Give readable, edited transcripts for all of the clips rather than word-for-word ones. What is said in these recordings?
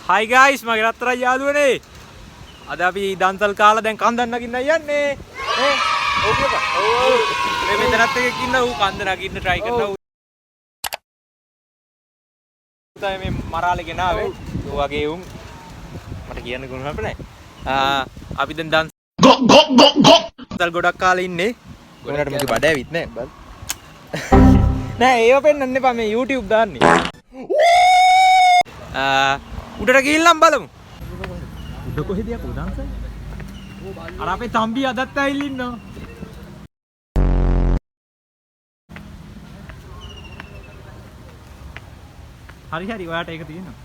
හයි guys, මගේ රත්තරන් යාළුවනේ. අද අපි දන්සල් කාලා දැන් කන්දක් නගින්න යන්නේ. ඈ ඔව් කියපන්. ඔව් ඔව්. මේ මෙතනත් එකෙක් ඉන්න ඌ කන්ද නගින්න try කරනවා. ඌ තමයි මේ මරාලේ ගෙනාවේ. ඌ වගේ උන් මට කියන්න ගුණ හප නෑ. අපි දැන් දන්සල් ගොඩක් කාලේ ඉන්නේ. ගොඩකට මගේ බඩ ඇවිත් නෑ. බල්. නෑ ඒව පෙන්නන්න එපා, මේ YouTube දාන්නේ. උඩට ගිහිල්ලම් බලමු. උඩ කොහෙද යකෝ දන්සල්? අර අපේ තම්බි අදත් ඇවිල්ලා ඉන්නවා. හරි හරි, ඔයාට ඒක තියෙනවා.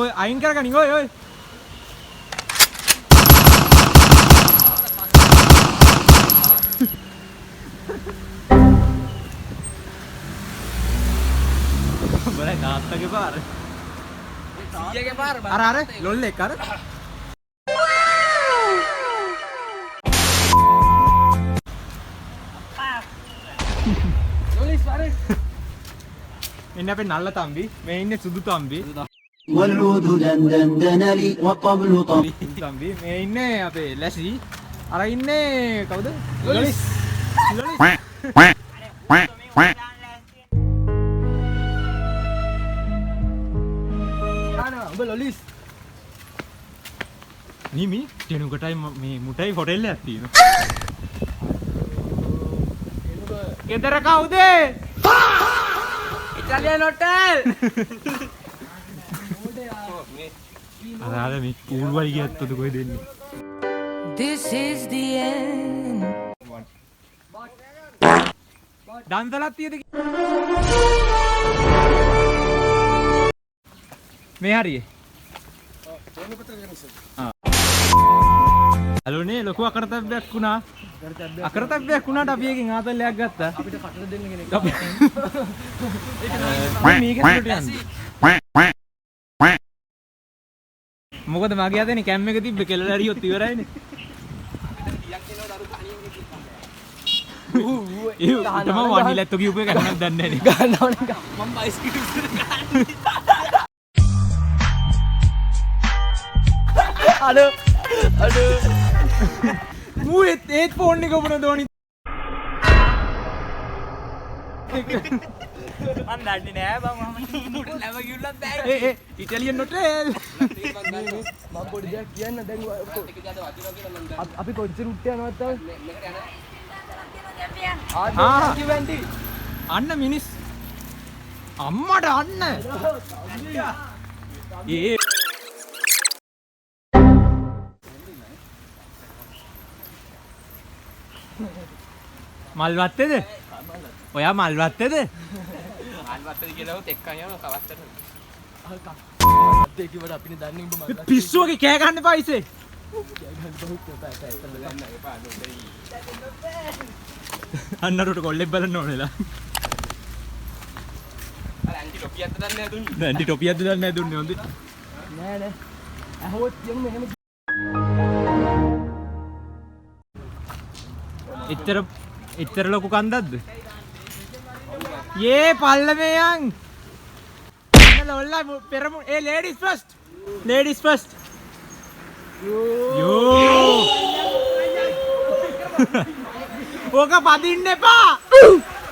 ඔය අයින් කරගනින් ඔය ඔය. බලන්න තාත්තගේ පාර. සීයගේ පාර බං. අර අර ලොල්ලෙක් අර. ලොලිස් වරේ. මෙන්න අපේ නල්ල තම්බි. මේ ඉන්නේ සුදු තම්බි. والعود دندن لي والطبل طبل. සුදු තම්බි. මේ ඉන්නේ අපේ ලැසි. අර ඉන්නේ කවුද? ලොලිස්. ලොලිස්. නානා උඹ ලොලිස්. නිමි ටෙනුකටයි මේ මුටයි හොටෙල් එකක් තියෙනවා. ගෙදර කවුද? Italian hotel. අර අර මේ කූල් වලි ගියත් ඔද කොහෙද එන්නේ? This is the end. දන්සලක් තියෙද? මේ හරියේ. අලුනේ ලොකු අකරතැබ්බයක් වුණා. අකරතැබ්බයක් වුණාට අපි එකෙන් ආතල් එකක් ගත්තා. අපිට කටට දෙන්න කෙනෙක්. අපි මේක ඇතුළට යන්න. මොකද මගේ අතේ කැම් එක තිබ්බේ කෙලලා හරියොත් ඉවරයිනේ. ඒ උටම වනිලැත්තෝ කියපු එක නම් දන්නේ නැහැ නේ. ගන්න ඕනේ. මම බයිසිකල් ඉස්සර ගන්න. අඩෝ අඩෝ. මූ ඒත් ඒත් ෆෝන් එක ඔබන දෝනි. මන් දන්නේ නෑ බං, මම මුට නැව කිව්ලත් බෑ. ඒ ඒ ඉටලියන් හොටෙල්. මම පොඩි දෙයක් කියන්න දැන් අපි කොච්චර උට්ට යනවද තව? ආ. කිව්වන්ටි. අන්න මිනිස් අම්මට අන්න. ඒ මල් වත්තේද? ඔයා මල් වත්තේද? මල් වත්තද කියලා උත් එක්කන් යනවා කවත්තට. අත්තේ කිව්වට අපිනේ දන්නේ උඹ මල් මේ පිස්සු වගේ කෑ ගන්න එපා ඉසේ. අන්න අරට කොල්ලෙක් බලන්න ඕනෙලා. අර ඇන්ටි ටොපියක්ද දන්නේ නැහැ දුන්නේ. නෑ ඇන්ටි ටොපියක්ද දන්නේ නැහැ දුන්නේ හොඳේ. නෑ නෑ. ඇහුවොත් කියමු මෙහෙම. එච්චර එච්චර ලොකු කන්දක්ද? යේ පල්ලමේ යන්. අන්න ලොල්ලා පෙරමු ඒ ලේඩිස් ෆස්ට්. Ladies first. යෝ. ඕක පදින්න එපා.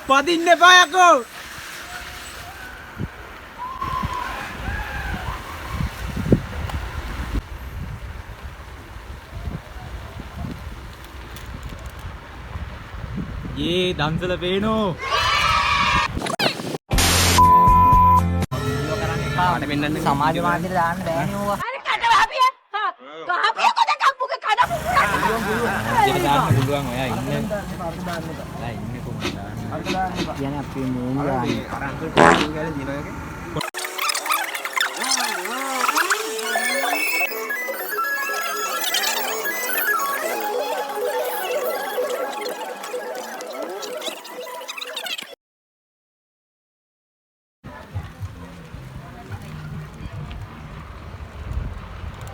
පදින්න එපා යකෝ. ඒ දන්සල පේනෝ. සමාජ මාධ්‍යට දාන්න බෑනේ ඕවා. අර කට වහපිය. හා ගහපිය කොද කප්පුක කඩ පුපුරන්න. දාන්න පුළුවන් ඔයා ඉන්න. ඔයා ඉන්නේ කොහොමද දාන්නේ? කියන්නේ අපි මූණ ගන්න. අර අංකල් ටොපි ගාලා දිනන එක.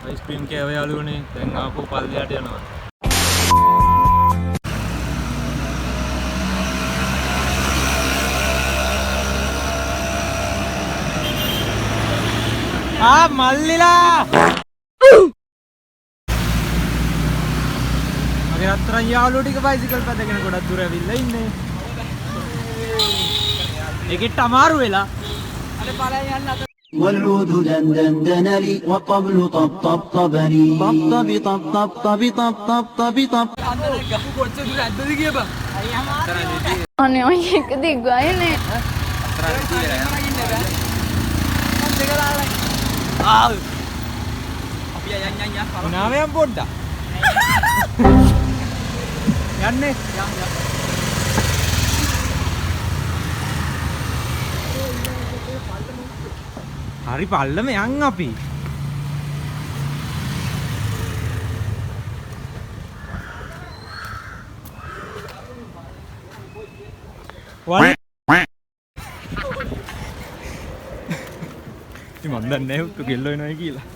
අයිස්ක්‍රීම් කෑව යාළුවනේ. දැන් ආපහු පල්ලෙහාට යනවා. ආ මල්ලිලා මගේ රත්තරන් යාළුවෝ ටික බයිසිකල් පැදගෙන ගොඩක් දුර ඇවිල්ලා ඉන්නේ. ඒකෙත් අමාරු වෙලා. අර පලයන් යන්න අත. والعود دندن دنلي والطبل طب طب طبلي طب طب طب طب طب طب طب طب طب කොච්චර දුර ඇද්දද කියපන්. අනේ ඔය එක දිග්ගයිනේ. අපි යන් යන් යන්. නාමයන් පොඩ්ඩක්. යන්නේ. හරි පල්ලම යන් අපි. වල් ඉතින් මන් දන්නේ නැහැ උත්තු කෙල්ල වෙනවයි කියලා.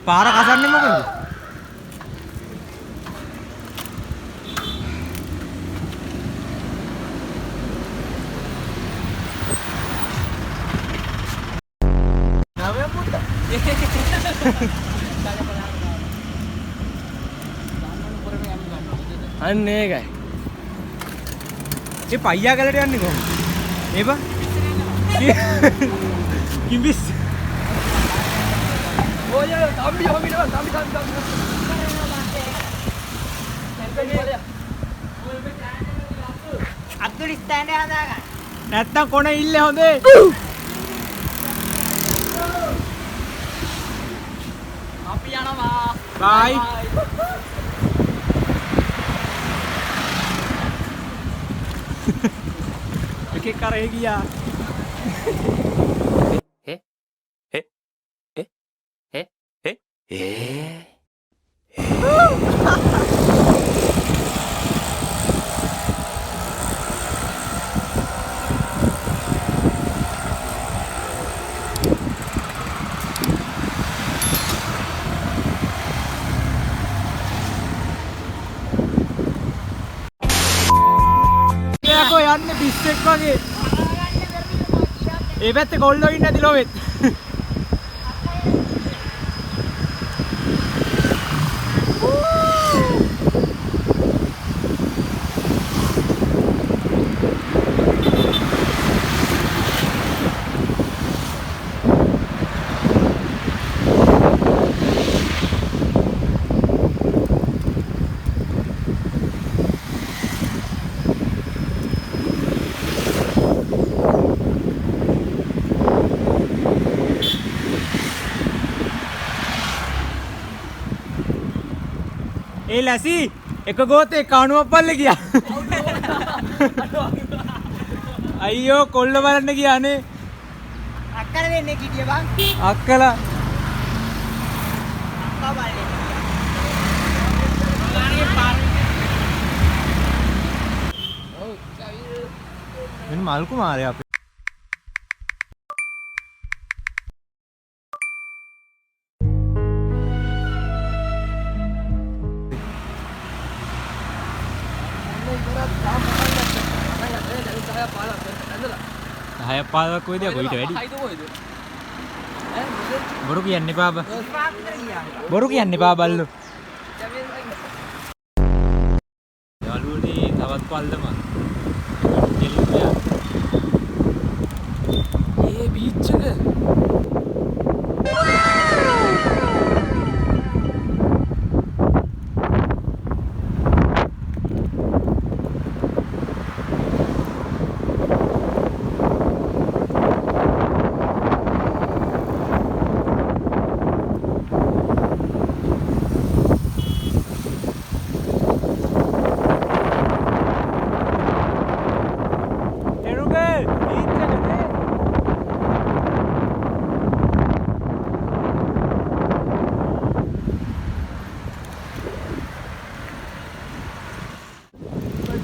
පාර කසන්නේ මොකද? අන්න ඒකයි. ඒ පයියා ගලට යන්නේ කොහොමද? මේ බා කිඹිස් ඔය තම්බි ඔහොම ඉන්නවා තම්බි තම්බි තම්බි. අબ્දුල් ස්ටෑන්ඩ් එක හදාගන්න. නැත්තම් කොන ඉල්ල හොඳේ. අපි යනවා. බයි. එකෙක් අර ඒ ගියා. යකෝ යන්නේ පිස්සෙක් වගේ. ඒ පැත්තේ කොල්ලෝ ඉන්නේ නැති ලොවෙත්. ඒ ලැසි එක ගෝතේ කාණුවක් පල්ලේ ගියා. අයියෝ කොල්ල බලන්න ගියානේ. අක්කලා දෙන්නේ හිටිය බං. අක්කලා අක්කා බලන්නේ. මෙන්න මල් කුමාරයා අපේ. දහයක් පහළොවක් කොයිද කොයිට වැඩි? බොරු කියන්න එපා බා. බොරු කියන්න එපා බල්ලෝ. යාළුවනේ තවත් පල්ලමක්. කෙලින්ම යන්න. ඒ බීච් එක. එරුගල් බීච් එක නේ.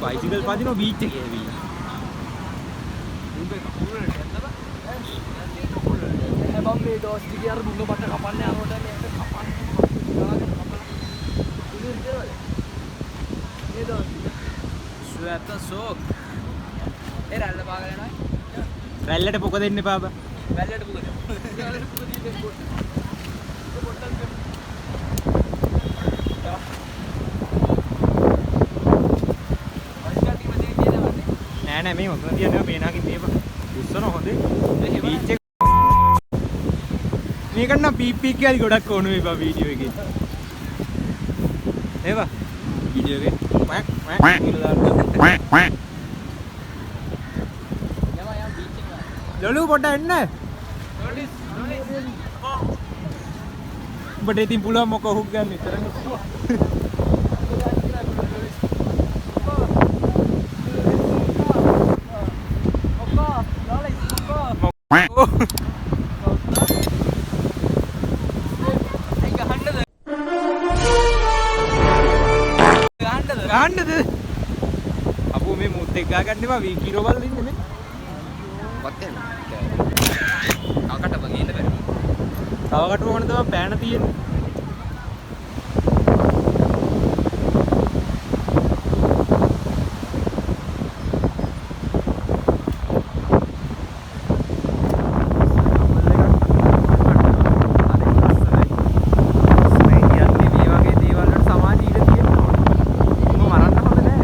බයිසිකල් පදිනවා බීච් එකේ ඇවිල්ලා. බං මේ දවස් ටිකේ අර දුන්න බට කපන්න යනකොට මේක කපන්න කපලා උදේ ඉඳලා මේ දවස් සුවැත්ත සෝක්. ඒ රැල්ල පාගල යනවා. රැල්ලට පොක දෙන්න එපා බා. වැල්ලට පුග දෙමු. වැල්ලට පුග දීලා බොට්ටල්. බොට්ටල් දෙමු. නෑ නෑ මේ ඔතන තියන්නේ මේ නාකින් මේව උස්සන හොඳේ. බීච් එක මේක නම් පීප් පීප් කියලා ගොඩක් ඕන මේ බා වීඩියෝ එකේ. ඒවා වීඩියෝ එකේ ක්වැක් ක්වැක් කියලා දාන්න. ලොලු පොඩ්ඩක් එන්න. උඹට ඉතින් පුළුවන් මොකෝ හුක් ගන්න විතරනේ. මොකෝ ඇයි ගහන්නද? ගහන්නද? ගහන්නද? අපෝ මේ මුත් එක්ක ගා ගන්න එපා වී කීරෝ බලලා ඉන්නේ මේ. වත් යන්න. තව කටප ගේන්න බැරි. තව කටුව ඕන තමයි පෑන තියෙන්නේ. මේ වගේ දේවල් වලට සමාජ ඉඩ තියෙන්න ඕන. උඹ මරන්න හොඳ නෑ.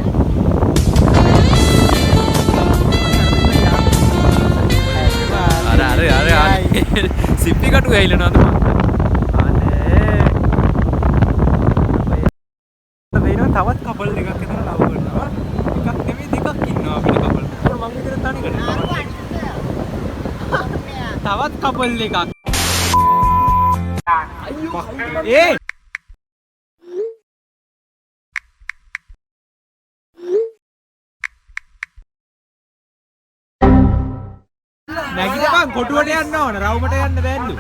අර අර අර අර සිප්පි කටු ඇවිලනවද මං? අනේ. වෙනවා තවත් කපල් දෙකක් විතර ලව් කරනවා. එකක් නෙමෙයි දෙකක් ඉන්නවා අපිට කපල්. ඒතකොට මං විතර තනිකට. තවත් කපල් එකක්. ඒ නැගිටපන් කොටුවට යන්න ඕන. රවුමට යන්න බෑලු.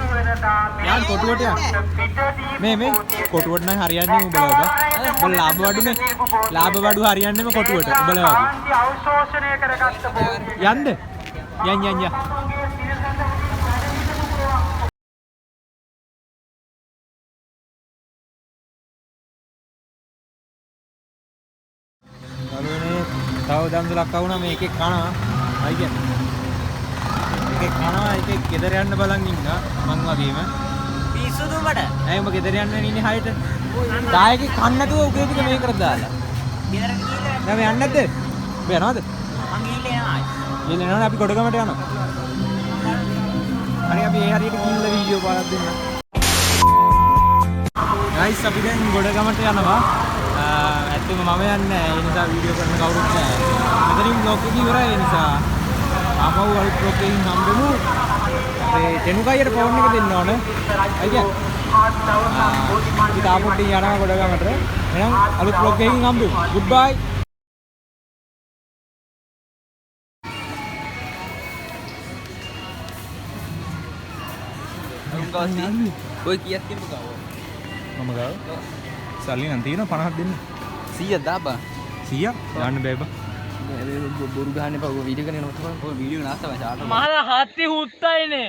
යන් කොටුවට යන්න. මේ මේ කොටුවට නම් හරියන්නේ උඹලා ඔබ. උඹ ලාභ වඩුනේ. ලාභ වඩු හරියන්නේම කොටුවට උඹලා වගේ. යන්න. යන් යන් යන්. බලුවනේ තව දන්සලක් වුණා මේ එකෙක් කනවා. අයියා. එකෙක් කනවා එකෙක් ගෙදර යන්න බලන් ඉන්නවා මං වගේම. පිස්සුද උඹට? ඇයි උඹ ගෙදර යන්න ඉන්නේ හරියට? දායකෙක් කන්න නැතුව උගේ ටික මේ කර දාලා. ගෙදරට ගිහිල්ලා නෑ මේ යන්නේ නැද්ද? උඹ යනවද? මං ගිහිල්ලා එනවා ආයෙ. ගිහිල්ලා එනවනේ අපි ගොඩගමට යනවා. හරි අපි ඒ හරියට ගිහිල්ලා වීඩියෝ පාරක් දෙන්න. ගයිස් අපි දැන් ගොඩගමට යනවා. ඇත්තටම මම යන්නේ නෑ. ඒ නිසා වීඩියෝ කරන්න කවුරුත් නෑ. මෙතනින් බ්ලොග් එක ඉවරයි. ඒ නිසා ආපහු අලුත් බ්ලොග් එකකින් හම්බෙමු. අපේ තෙනුකයියට ෆෝන් එක දෙන්න ඕන. අයියා. අපි තාම පොඩ්ඩක් යනවා ගොඩගමට. එහෙනම් අලුත් බ්ලොග් එකකින් හම්බෙමු. ගුඩ් බයි. උන් ගාව ඔය කීයක් තිබ්බ ගාව? මම ගාව සල්ලි නම් තියෙනවා 50ක් දෙන්න. 100ක් දාපන්. 100ක් දාන්න බෑ බා. බොරු ගහන්න එපා. ඔය වීඩියෝ කරන නවත්තපන්. ඔය වීඩියෝ නාස්තවයි සාට. මහලා හත්ති හුත්තයිනේ.